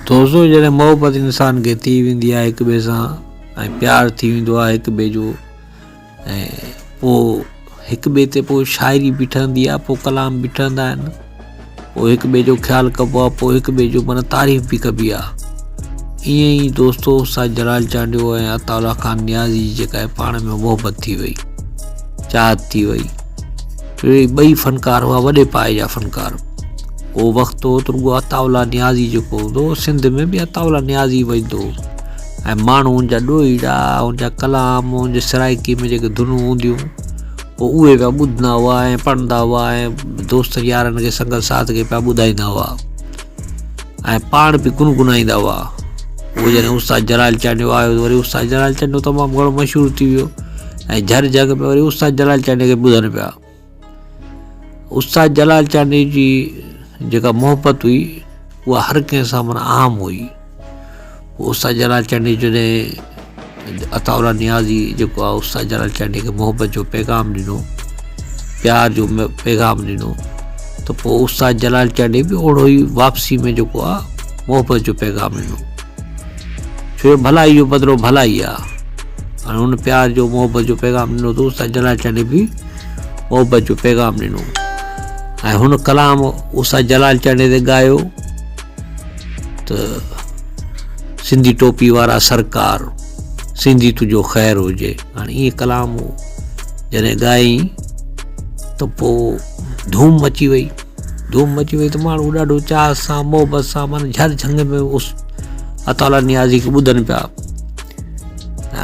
دوستو جڏهن محبت انسان کي ٿي ويندي آهي هڪ ٻئي سان ۽ پيار ٿي ويندو آهي هڪ ٻئي جو ۽ پوء هڪ ٻئي تي پوء شاعري به ٺهندي آهي پوء ڪلام به ٺهندا آهن پوء هڪ ٻئي جو خيال ڪبو آهي پوء هڪ ٻئي جو معنيٰ تعريف به ڪبي آهي ائين ئي دوستو استاد جلال چانڊيو ۽ عطا الله خان نيازي جي جيڪا پاڻ ۾ محبت ٿي وئي چاهت ٿي وئي اهي ٻئي فنڪار هئا وڏي پائي جا فنڪار. ڪو وقت هو ته رڳو عطاء الله نيازي جيڪو هوندو هو سنڌ ۾ به عطاء الله نيازي وڄندو هو ۽ ماڻهو ان جا ڏوهيڙا ان جا ڪلام ان جي سرائڪي ۾ جيڪي ڌنون هونديون پوء اهي پيا ٻڌندا هئا ۽ پڙهندا هئا ۽ دوستن يارن کي سنگت ساٿ کي پيا ٻڌائيندا هئا ۽ پاڻ به گنگنائيندا هئا. پوء جڏهن استاد جلال چانڊيو آيو ته وري استاد جلال چانڊيو تمام گهڻو مشهور ٿي ويو ۽ جھر جھنگ ۾ وري استاد جلال چانڊيي کي ٻڌن پيا. استاد جلال چانڊيي جي جيڪا محبت هئي اها هر ڪنهن سان معنيٰ عام هئي. پوء استاد جلال چانڊيي جڏهن عطاء الله نيازي جيڪو آهي استاد جلال چانڊيي کي محبت جو پيغام ڏنو پيار جو پيغام ڏنو ته پوء استاد جلال چانڊيي به اوڙو ئي واپسي ۾ جيڪو آهي محبت جو پيغام ڏنو ڇو جو ڀلائي جو بدلو ڀلائي آهي هاڻي هن پيار جو محبت جو پيغام ڏنو ته استاد جلال چانڊيي به محبت جو پيغام ڏنو ۽ هن ڪلام استاد جلال چانڊيي تي ڳايو ته سنڌي ٽوپي وارا سرڪار سنڌي تنهنجو خير هجي هاڻي ائين ڪلام جڏهن ڳائي ته پوء ڌوم مچي وئي ڌوم مچي وئي ته ماڻهو ڏاڍو چاهه سان محبت سان معنيٰ جھر جھنگ ۾ اس عطاء نيازي کي ٻڌن پيا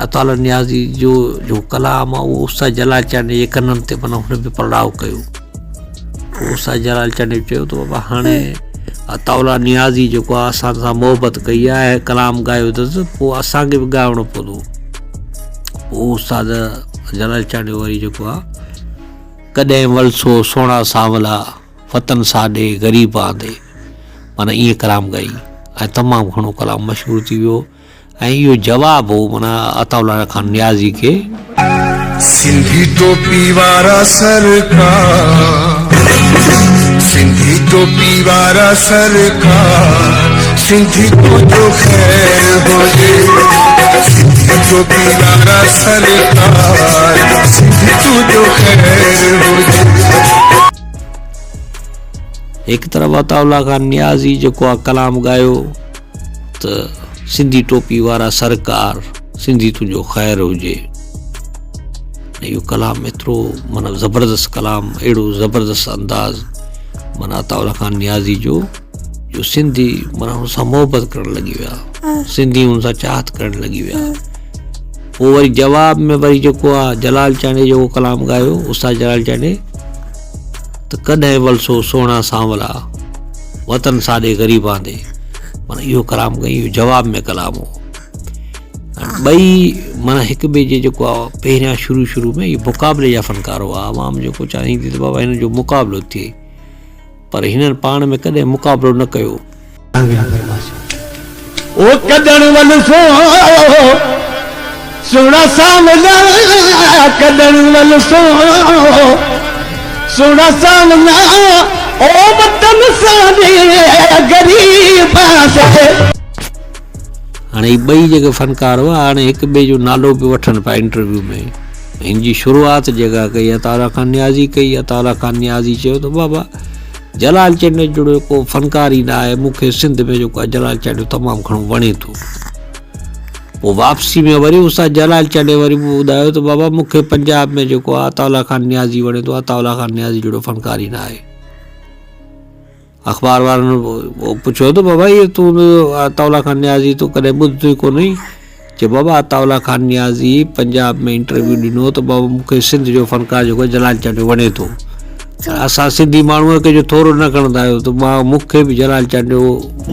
عطاء نيازي جو جو ڪلام آهي اهو استاد جلال چانڊيي جي ڪنن تي معنيٰ هن به پڙاء ڪيو پوء استاد جلال چانڊيو چيو ته بابا هاڻي عطاء الله نيازي جيڪو آهي اسان سان محبت ڪئي آهي ڪلام ڳايو اٿس پوء اسان کي به ڳائڻو پوندو پوء استاد جلال چانڊيو وري جيڪو آهي ڪڏهن ولسو سهڻا سانولا وطن ساڏي غريب آندي معنيٰ ائين ڪلام ڳائي ۽ تمام گهڻو ڪلام مشهور ٿي ويو ۽ اهو جواب هو معنيٰ عطاء الله خان نيازي کي. سنڌي ٽوپي وارا سرڪار سنڌي ٽوپي وارا سرڪار سنڌي تنهنجو خير هجي سنڌي ٽوپي وارا سرڪار سنڌي تنهنجو خير هجي. هڪ طرف عطاء الله خان نيازي جيڪو آ ڪلام ڳايو ته سنڌي ٽوپي وارا سرڪار سنڌي تنهنجو خير هجي ۽ اهو ڪلام ايترو معنيٰ زبردست ڪلام اهڙو زبردست انداز معنيٰ عطاء الله خان نيازي جو جو سنڌي معنيٰ هن سان محبت ڪرڻ لڳي ويا سنڌي هن سان چاهت ڪرڻ لڳي ويا پوء وري جواب ۾ وري جيڪو آ جلال چانڊيي جيڪو ڪلام ڳايو استاد جلال چانڊيي ته ڪڏهن ولسو سهڻا سانولا وطن ساڏي غريبان the معنيٰ اهو ڪلام ڳائي اهو جواب ۾ ڪلام هو ٻئي معنيٰ هڪ ٻئي جي جيڪو آهي پهريان شروع شروع ۾ اهي مقابلي جا فنڪار هئا عوام جيڪو چاهيندي ته بابا هنن جو مقابلو ٿئي پر هنن پاڻ ۾ ڪڏهن مقابلو نه ڪيو. او ڪڏڻ ولسو سهڻا سانولا ڪڏڻ ولسو سهڻا سانولا او وطن ساڏي غريبان the. هاڻي هي ٻئي جيڪي فنڪار هئا هاڻي هڪ ٻئي جو نالو به وٺن پيا انٽرويو ۾ هن جي شروعات جيڪا ڪئي عطاء الله خان نيازي ڪئي عطاء الله خان نيازي چيو ته بابا جلال چانڊيو جهڙو ڪو فنڪار ئي نه آهي مون کي سنڌ ۾ جيڪو آهي جلال چانڊيو تمام گهڻو وڻي ٿو پوء واپسي ۾ وري استاد جلال چانڊيو وري ٻڌايو ته بابا مون کي پنجاب ۾ جيڪو آهي عطاء الله خان نيازي وڻي ٿو عطاء الله خان نيازي جهڙو فنڪار ئي نه آهي اخبار وارن پڇيو ته بابا هي تون عطاء الله خان نيازي تو ڪڏهن ٻڌو ئي ڪونهي چي بابا عطاء الله خان نيازي پنجاب ۾ انٽرويو ڏنو ته بابا مون کي سنڌ جو فنڪار جيڪو جلال چانڊيو وڻي ٿو اسان سنڌي ماڻهو ڪنهن جو ٿورو نه کڻندا آهيو ته مان مون کي به جلال چانڊيو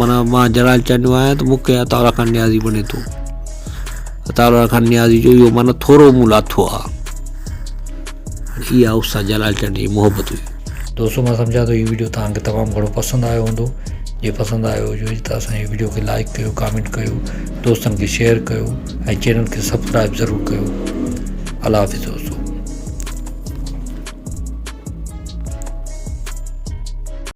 معنيٰ مان جلال چانڊيو آهيان ته مون کي عطاء الله خان نيازي وڻي ٿو عطاء الله خان نيازي جو اهو معنيٰ ٿورو مون لاٿو آهي اها استاد جلال چانڊيي جي محبت هئي. دوستو مان سمجهان ٿو هي ويڊيو توهان کي تمام گهڻو پسند آيو هوندو جي پسند آيو هجي ته اسان جي ويڊيو کي لائڪ ڪيو ڪامينٽ ڪيو دوستن کي شيئر ڪيو ۽ چينل کي سبسڪرائب ضرور ڪيو الله حافظ دوستو.